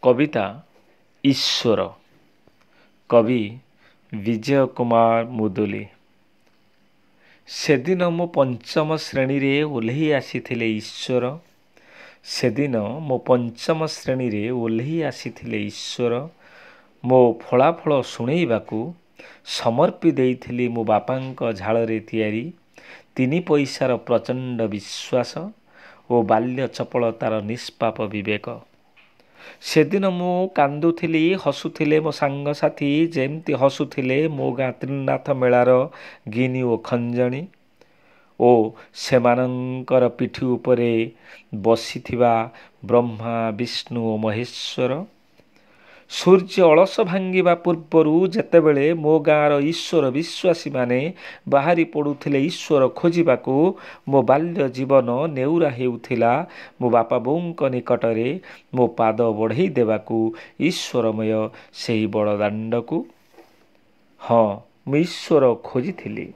କବିତା ଈଶ୍ୱର, କବି ବିଜୟ କୁମାର ମୁଦୁଲି। ସେଦିନ ମୁଁ ପଞ୍ଚମ ଶ୍ରେଣୀରେ ଓହ୍ଲେଇ ଆସିଥିଲେ ଈଶ୍ୱର। ସେଦିନ ମୋ ପଞ୍ଚମ ଶ୍ରେଣୀରେ ଓହ୍ଲେଇ ଆସିଥିଲେ ଈଶ୍ୱର ମୋ ଫଳାଫଳ ଶୁଣେଇବାକୁ। ସମର୍ପି ଦେଇଥିଲି ମୋ ବାପାଙ୍କ ଝାଳରେ ତିଆରି 3 ପଇସାର ପ୍ରଚଣ୍ଡ ବିଶ୍ୱାସ ଓ ବାଲ୍ୟ ଚପଳତାର ନିଷ୍ପାପ ବିବେକ। ସେଦିନ ମୁଁ କାନ୍ଦୁଥିଲି, ହସୁଥିଲେ ମୋ ସାଙ୍ଗସାଥି, ଯେମିତି ହସୁଥିଲେ ମୋ ଗାଁ ତ୍ରିନାଥ ମେଳାର ଗିନି ଓ ଖଞ୍ଜଣି ଓ ସେମାନଙ୍କର ପିଠି ଉପରେ ବସିଥିବା ବ୍ରହ୍ମା, ବିଷ୍ଣୁ ଓ ମହେଶ୍ୱର। ସୂର୍ଯ୍ୟ ଅଳସ ଭାଙ୍ଗିବା ପୂର୍ବରୁ ଯେତେବେଳେ ମୋ ଗାଁର ଈଶ୍ୱର ବିଶ୍ୱାସୀମାନେ ବାହାରି ପଡ଼ୁଥିଲେ ଈଶ୍ୱର ଖୋଜିବାକୁ, ମୋ ବାଲ୍ୟ ଜୀବନ ନେଉରା ହେଉଥିଲା ମୋ ବାପା ବୋଉଙ୍କ ନିକଟରେ ମୋ ପାଦ ବଢ଼େଇ ଦେବାକୁ ଈଶ୍ୱରମୟ ସେହି ବଡ଼ ଦାଣ୍ଡକୁ। ହଁ, ମୁଁ ଈଶ୍ୱର ଖୋଜିଥିଲି।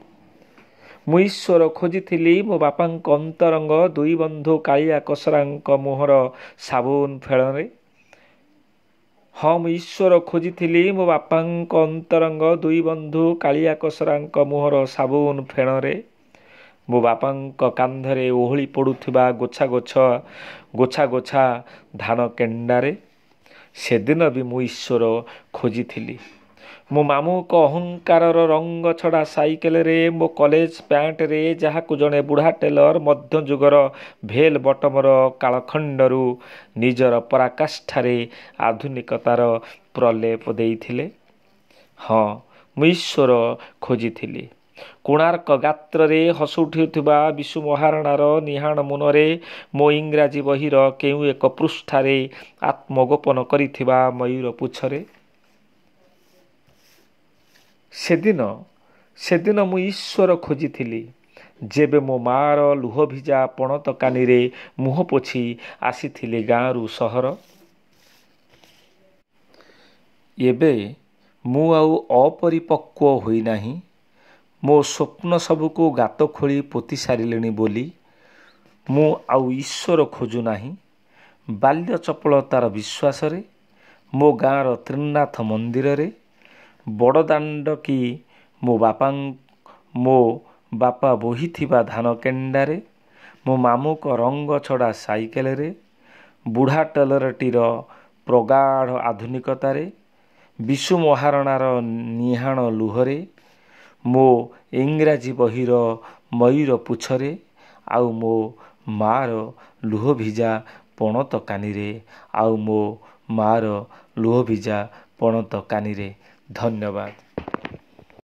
ମୁଁ ଈଶ୍ୱର ଖୋଜିଥିଲି ମୋ ବାପାଙ୍କ ଅନ୍ତରଙ୍ଗ ଦୁଇ ବନ୍ଧୁ କାଳିଆ କସରାଙ୍କ ମୁହଁର ସାବୁନ ଫେଣରେ। ହଁ, ମୁଁ ଈଶ୍ୱର ଖୋଜିଥିଲି ମୋ ବାପାଙ୍କ ଅନ୍ତରଙ୍ଗ ଦୁଇ ବନ୍ଧୁ କାଳିଆ କସରାଙ୍କ ମୁହଁର ସାବୁନ ଫେଣରେ, ମୋ ବାପାଙ୍କ କାନ୍ଧରେ ଓହଳି ପଡ଼ୁଥିବା ଗୋଛା ଗୋଛା ଗୋଛା ଗୋଛା ଧାନ କେଣ୍ଡାରେ। ସେଦିନ ବି ମୁଁ ଈଶ୍ୱର ଖୋଜିଥିଲି ମୋ ମାମୁଁଙ୍କ ଅହଙ୍କାରର ରଙ୍ଗ ଛଡ଼ା ସାଇକେଲରେ, ମୋ କଲେଜ ପ୍ୟାଣ୍ଟରେ, ଯାହାକୁ ଜଣେ ବୁଢ଼ା ଟେଲର ମଧ୍ୟଯୁଗର ଭେଲ୍ ବଟମର କାଳଖଣ୍ଡରୁ ନିଜର ପରାକାଷ୍ଠାରେ ଆଧୁନିକତାର ପ୍ରଲେପ ଦେଇଥିଲେ। ହଁ, ମୁଁ ଈଶ୍ୱର ଖୋଜିଥିଲି କୋଣାର୍କ ଗାତ୍ରରେ ହସୁଉଠୁଥିବା ବିଶୁ ମହାରଣାର ନିହାଣ ମୁନରେ, ମୋ ଇଂରାଜୀ ବହିର କେଉଁ ଏକ ପୃଷ୍ଠାରେ ଆତ୍ମଗୋପନ କରିଥିବା ମୟୂର ପୁଚ୍ଛରେ। ସେଦିନ ମୁଁ ଈଶ୍ୱର ଖୋଜିଥିଲି ଯେବେ ମୋ ମାଆର ଲୁହଭିଜା ପଣତ କାନିରେ ମୁହଁ ପୋଛି ଆସିଥିଲି ଗାଁରୁ ସହର। ଏବେ ମୁଁ ଆଉ ଅପରିପକ୍ୱ ହୋଇନାହିଁ, ମୋ ସ୍ୱପ୍ନ ସବୁକୁ ଗାତ ଖୋଳି ପୋତି ସାରିଲିଣି ବୋଲି ମୁଁ ଆଉ ଈଶ୍ୱର ଖୋଜୁନାହିଁ ବାଲ୍ୟ ଚପଳତାର ବିଶ୍ୱାସରେ, ମୋ ଗାଁର ତ୍ରିନାଥ ମନ୍ଦିରରେ, ବଡ଼ଦାଣ୍ଡ କି ମୋ ବାପା ବୋହିଥିବା ଧାନ କେଣ୍ଡାରେ, ମୋ ମାମୁଁଙ୍କ ରଙ୍ଗ ଛଡ଼ା ସାଇକେଲରେ, ବୁଢ଼ା ଟେଲରଟିର ପ୍ରଗାଢ଼ ଆଧୁନିକତାରେ, ବିଶୁ ମହାରଣାର ନିହାଣ ଲୁହରେ, ମୋ ଇଂରାଜୀ ବହିର ମୟୂର ପୁଚ୍ଛରେ, ଆଉ ମୋ ମାଆର ଲୁହଭିଜା ପଣତ କାନିରେ, ଆଉ ମୋ ମାଆର ଲୁହଭିଜା ପଣତ କାନିରେ। ଧନ୍ୟବାଦ।